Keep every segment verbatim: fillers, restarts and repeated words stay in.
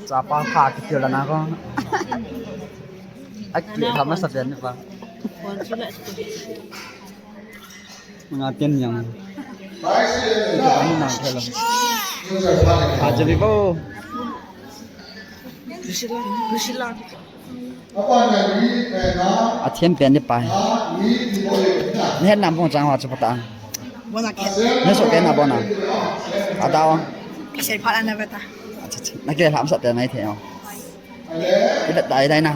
Chapa pha kitil na ko. Aki tha masa pen ni pa. Nga ten yang. Kita ni nang thela. Ajabi bo. Athem pen ni pa. Nahet nam phong chang ho chu pata. Bona ke. Naso pen na bona. Adao. Kasei phat ana beta. Acha, acha. Nake lam sa te nai the o. Ila dai dai na.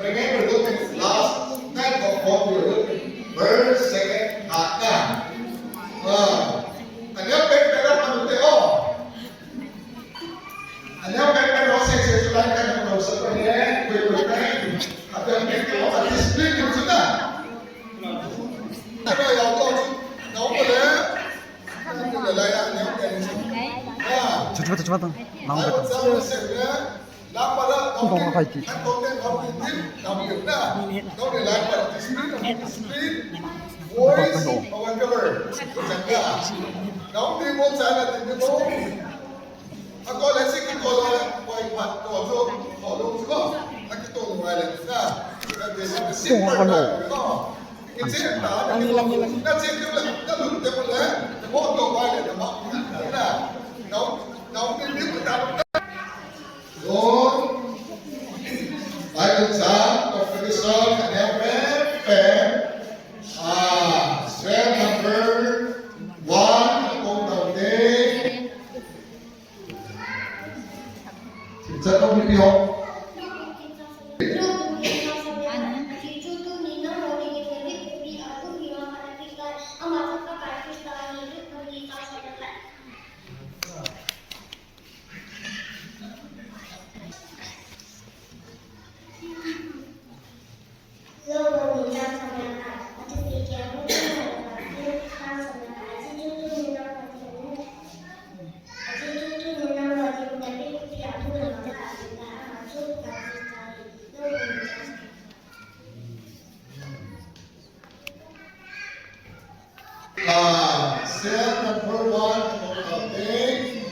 Remember, look at last night of what we were looking, verse second half. Ah. Anya pen pen na panu te o. Anya pen pen o se se sulai kan no sa ko ye, ko ko pen. Anya pen pen o discipline ni suna. Ano ya ko, no ko le. Chuchu bata, chuchu bata. Nang bata. Kung kung kai ti. Kung kung kai. Lord, Bible chang, competition, and help them, and, ah, strength number one, kung tau te. Chim chat kong ni pi ho. Ah, cell number one, about there.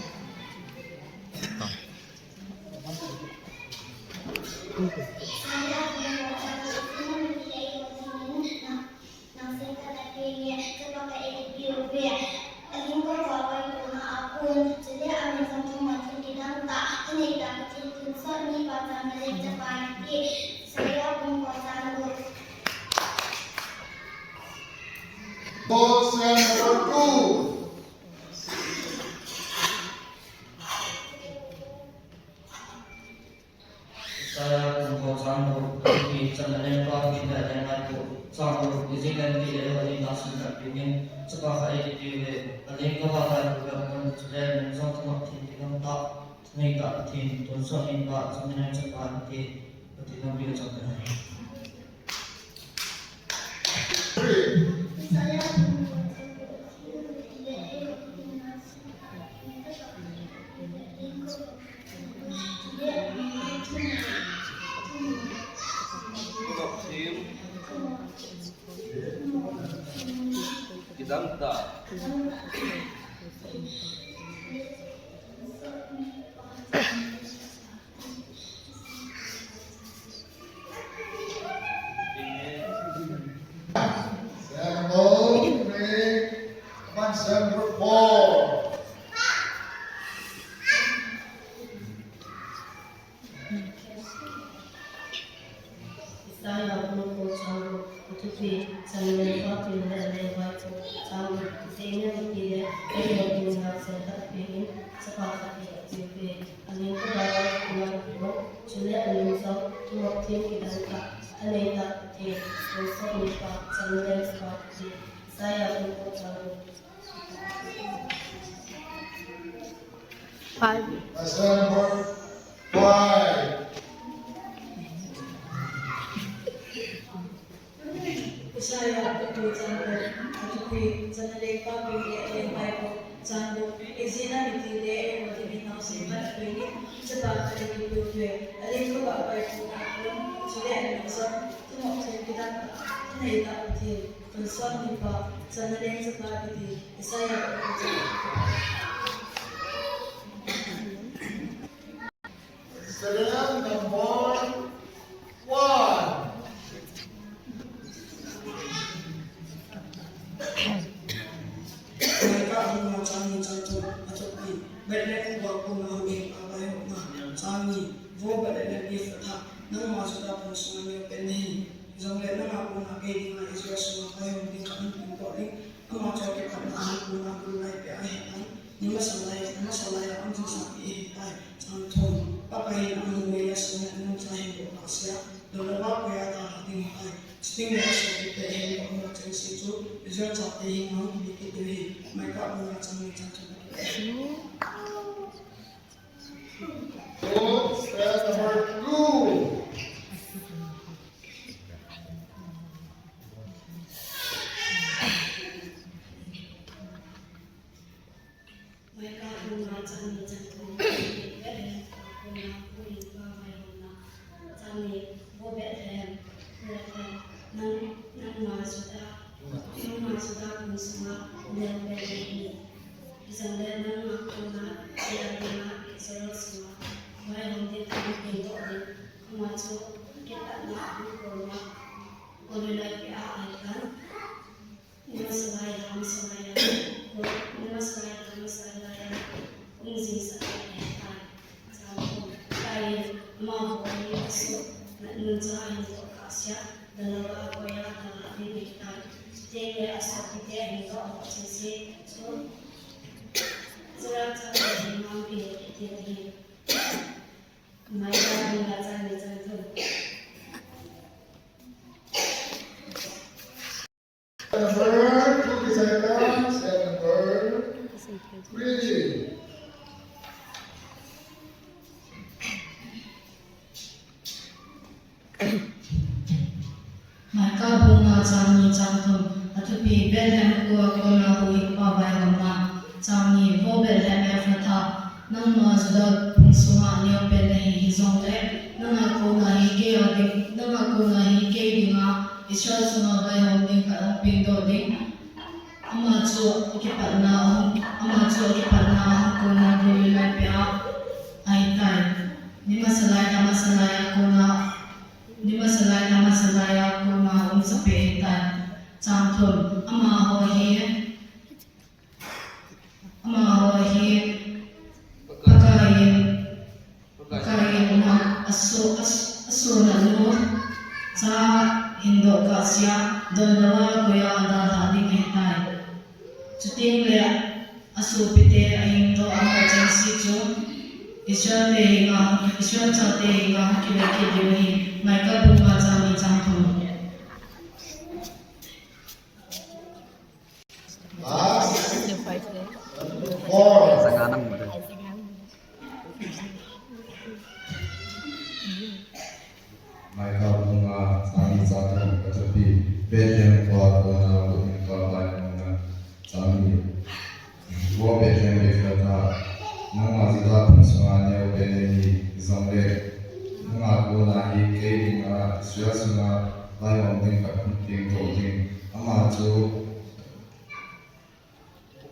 Ball cell number two. Isaiah bung ko chang ko, ki chan na leng pa, ki da leng na ko, chang ko, Ezekiel ki le, wa ni ta sun ta pi ngen, chapa kha e ti le, a leng ka ba ta ko, ka ko, chule, men jong ta ma tin ti gam ta, nei ta tin, ton so ni ba, chang na chapa ti, ti gam pi chang ta. Kidam ta. Seven, oh, three. Come on, seven, four. Isaiah bung ko chang ko. Thupi, chang le pa pi le le vai chu, chang le, te ne ti le, e ne ti na se ta pi in, sa pa ta pi ti pi, a ni ko ba na ko, chu le a ni so, tu mo tin ki dan ta, a nei ta ti, ko so ni pa, chang le pa ti, sa ya ko ko chang le. Five. Assemble. Five. Isaiah chapter two, chang ko, a thupi, chang le pa pi le le vai ko, chang ko, e ji na mi ti le, e mo ti mi na se pa pi ni, se pa ta le pi pi, a le ko ba vai ko na ko, chu le a ni so, tu mo tin ki dan ta, a nei ta ti. Tun som nipa, chang le chapa kiti, Isaiah chapter two. Jerusalem number one. Micah bung nga chang ni chang thum, a thupi. Bethlehem khua kona huhhingpa vaihomna, chang ni, Vo Bethlehem Ephrathah, nangma Judah phung sunga neopen nahi. Jongle nanga kona kei dinga Israel sunga vaihom ding khat hung pengdoh ding, ama chu akipatna ahung kona golui laipeh ahitai. Ni masa lai, ni masa lai a hung jingsanpeh ahitai. Chang thum. Pakai in amu le asona nungcha hingdoh kahsea, dol louva koi a dalha ding ahitai. Chutengle asopite ahilou amaho chengse chu Israel chate henga hung kipe kit diu ahi. Micah bung nga chang ni chang thum. Go, step number two. Micah bung nga chang ni chang thum, Bethlehem khua kona huhhingpa vaihomna, chang ni, Vo Bethlehem, Bethlehem, nang, nangma Judah, nangma Judah phung sunga neopen nahi. Hijongle nanga kona kei dinga Israel sunga vaihom ding khat hung pengdoh ding, ama chu akipatna ahung kona golui laipeh ahitai. Ni masa lai a, masa lai a, ni masa lai a, masa lai a, hung jingsanpeh ahitai. Chang thum. Pakai in amaho hi asona nungcha hingdoh kahsea, dol louva koi a dalha ding ahitai. Chutengle asopite ahilou amaho chengse chu Israel chate henga hung kipe kit diu ahi. Micah bung nga chang ni chang thum. Number two, Isaiah, step number three. Micah bung nga chang ni chang thum, a thupi, Bethlehem khua kona huhhingpa vaihomna, chang ni, Vo Bethlehem Ephrathah, nangma Judah phung sunga neopen nahi, hijongle nanga kona hi kei a ding, nanga kona hi kei dinga Israel sunga vaihom ding khat hung pengdoh ding, ama chu akipatna ahung, ama chu akipatna ahung kona golui laipeh ahitai. Ni masa lai a, masa lai a kona, ni masa lai a, masa lai a kona hung sapeh ahitai. Chang thum. Amaho hi, amaho hi Pakai in, Pakai in ama aso, as, asona nungcha hingdoh kahsea, dol louva koi a dalha ding ahitai. Chutengle asopite ahilou amaho chengse chu Israel te henga, Israel chate henga hung kipe kit diu ahi. Micah bung nga chang ni chang thum. Last. Four. Micah bung nga chang ni chang thum, a thupi, Bethlehem khua kona huhhingpa vaihomna, chang ni, Vo Bethlehem Ephrathah, nangma Judah phung sunga neopen nahi, hijongle nanga kona hi kei dinga Israel sunga vaihom ding khat hung pengdoh ding, ama chu,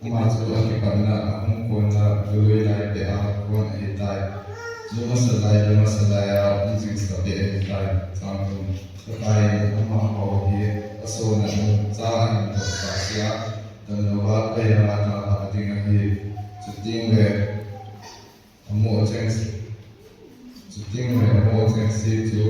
ama chu akipatna ahung kona golui laipeh a kon ahitai. Chu masa lai le masa lai a hung jingsanpeh ahitai. Chang thum. Pakai in amaho hi asona nungcha hingdoh kahsea, dol louva koi a dalha ding ahi. Chutengle amaho chengse, chutengle amaho chengse chu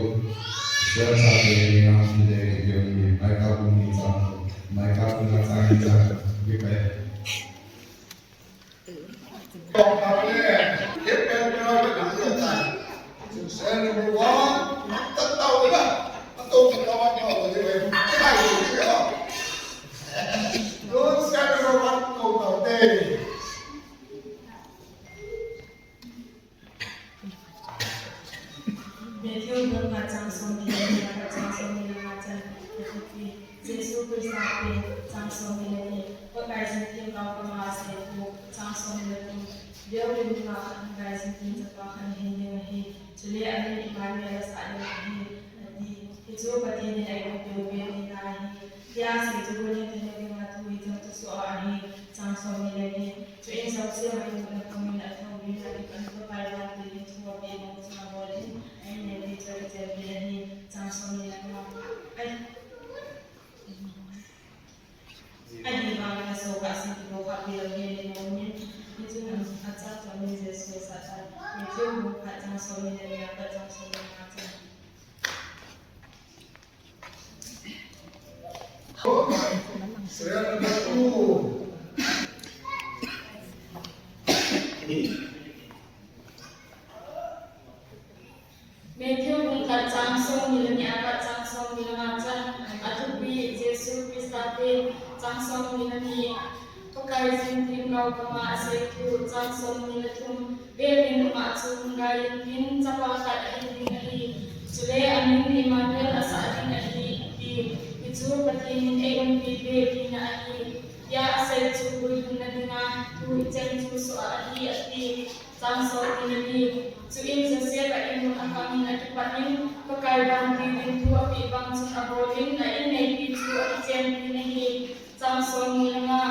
Matthew bung khat chang somni le ni, chang somni le nga chan, athupi, Jesu Christa pen, chang somni le ni, Pakai Jesu pen, Pakai Jesu pen, chang somni le thum, Bible nunga khat, Pakai Jesu pen, chapa khat ahin ding ahi, chule amin Immanuel asah ding ahi, ati, hichu Pathen in eiumpiu ve tina ahi, tia asei chu guilhunna dinga thu hichan chu soh ahi, chang somni le ni, Chuin Joseph in eiumna khangin athouvinna kipat in Pakai vantil in thu apeh bang chun abol in, a-inneipi chu akichenpi ahi, chang somni le nga. Ahivangin asoka asei kitoh khahpi lou helin aumin, hichun acha chu amin Jesu asah tai. Matthew bung khat chang somni le ni apat chang somni le nga chan. Matthew bung khat chang somni le ni apat chang somni le nga chan, athupi, Jesu Christa pen, chang somni le ni, Pakai Jesu pen, Pakai Jesu pen, chang somni le thum, Bible nunga chu hung gai intin, chapa khat ahin ding ahi. Chule amin Immanuel asah ding ahi, ati. Hichu Pathen in eiumpiu ve tina ahi, tia asei chu guilhunna dinga thu hichan chu soh ahi, ati. Chang somni le ni. Chuin Joseph in eiumna khangin akipat in, Pakai vantil in thu apeh bang chun abol in, a-inneipi chu akichenpi ahi. Chang somni le nga.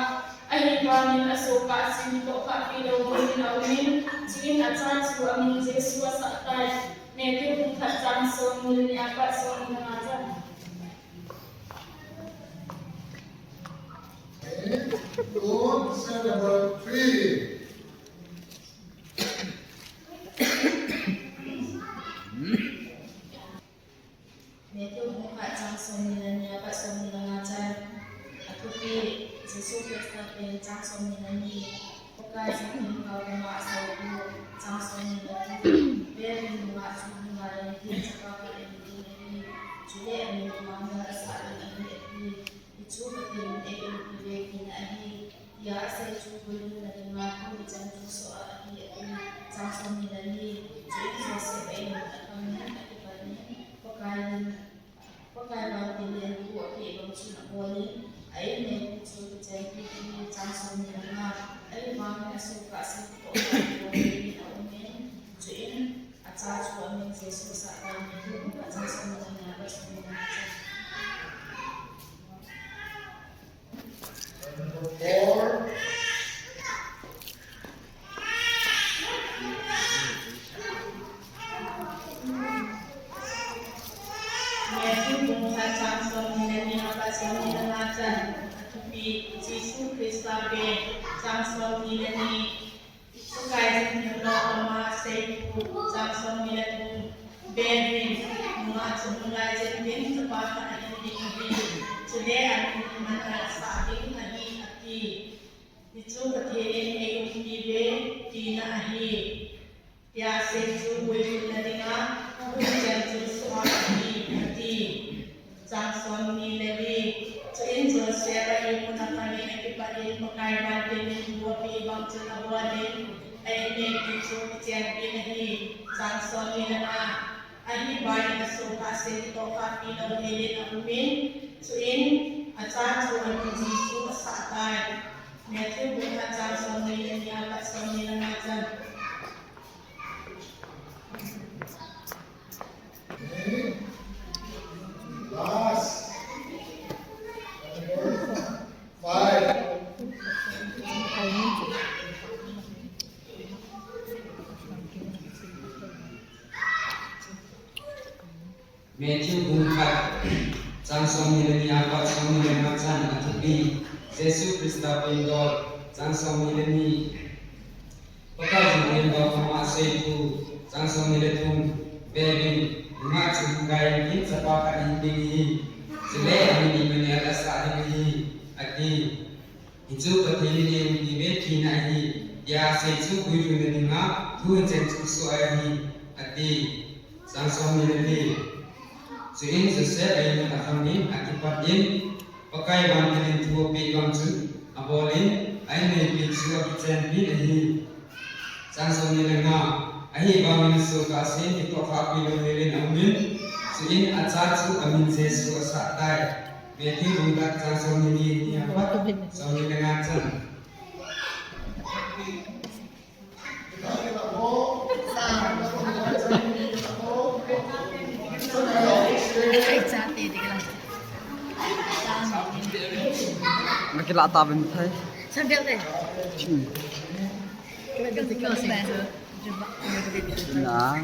Ahivangin asoka asei kitoh khahpi lou helin aumin, chuin acha chu amin Jesu asah tai. Matthew bung khat chang somni le ni apat somni le nga chan. Okay. Go, set number three. Matthew bung khat chang somni le ni apat somni le nga chan, athupi, Jesu Christa pen, chang somni le ni, Pakai Jesu pen, Pakai Jesu pen, chang somni le thum, Bible nunga chu hung gai intin, chapa khat ahin ding ahi, chule amin Immanuel asah ding ahi, ati. Hichu Pathen in eiumpiu ve tina ahi, tia asei chu guilhunna dinga thu hichan chu soh ahi, ati. Chang somni le ni. Chuin Joseph in eiumna khangin akipat in, Pakai in, Pakai vantil in thu apeh bang chun abol in, a-inneipi chu akichenpi ahi, chang somni le nga. Ahivangin asoka asei kitoh khahpi lou helin aumin, chuin acha chu amin Jesu asah tai. Matthew bung khat chang somni le ni apat somni le nga chan. Four. Matthew bung khat chang somni le ni apat somni le nga chan, athupi, Jesu Christa pen, chang somni le ni. Pakai Jesu pen, Pakai Jesu pen, chang somni le thum, Bible nunga chu hung gai intin, chapa khat ahin ding ahi, chule amin Immanuel asah ding ahi, ati. Hichu Pathen in eiumpiu ve tina ahi, tia asei chu guilhunna dinga thu hichan chu soh ahi, ati. Chang somni le li. Chuin Joseph in eiumna khangin akipat in, Pakai vantil in thu apeh bang chun abol in, a-inneipi chu akichenpi ahi. Chang somni le nga. Ahivangin asoka asei kitoh khahpi lou helin aumin, chuin acha chu amin Jesu asah tai. Matthew bung khat chang somni le ni apat somni le nga chan. Okay. Last. Five. Matthew bung khat, chang somni le ni apat somni le nga chan, athupi, Jesu Christa pen dol, chang somni le ni, Pakai Jesu pen dol, Pakai Jesu pen thu, chang somni le thum, Bible Nungah chu hung gai in, chapa khat ahin ding ahi. Chule amin Immanuel asah ding ahi, ati. Hichu Pathen in eihung peh thina ahi, tia asei chu guilhunna dinga thu hicheng chu soh ahi, ati. Chang somni le li. Chuin Joseph a-in a akhangin akipat in, Pakai vantil in thu apeh bang chun abolin, a-inneipi chu akichenpin ahi. Chang somni le nga. Ahivangin asohkah asen, kitoh khahpi lou helin aumin, chuin acha chu amin Jesu asah tai. Matthew bung khat chang somni ni apat somni le nga chan. Nakilah ta ben thai. Hmm. Na.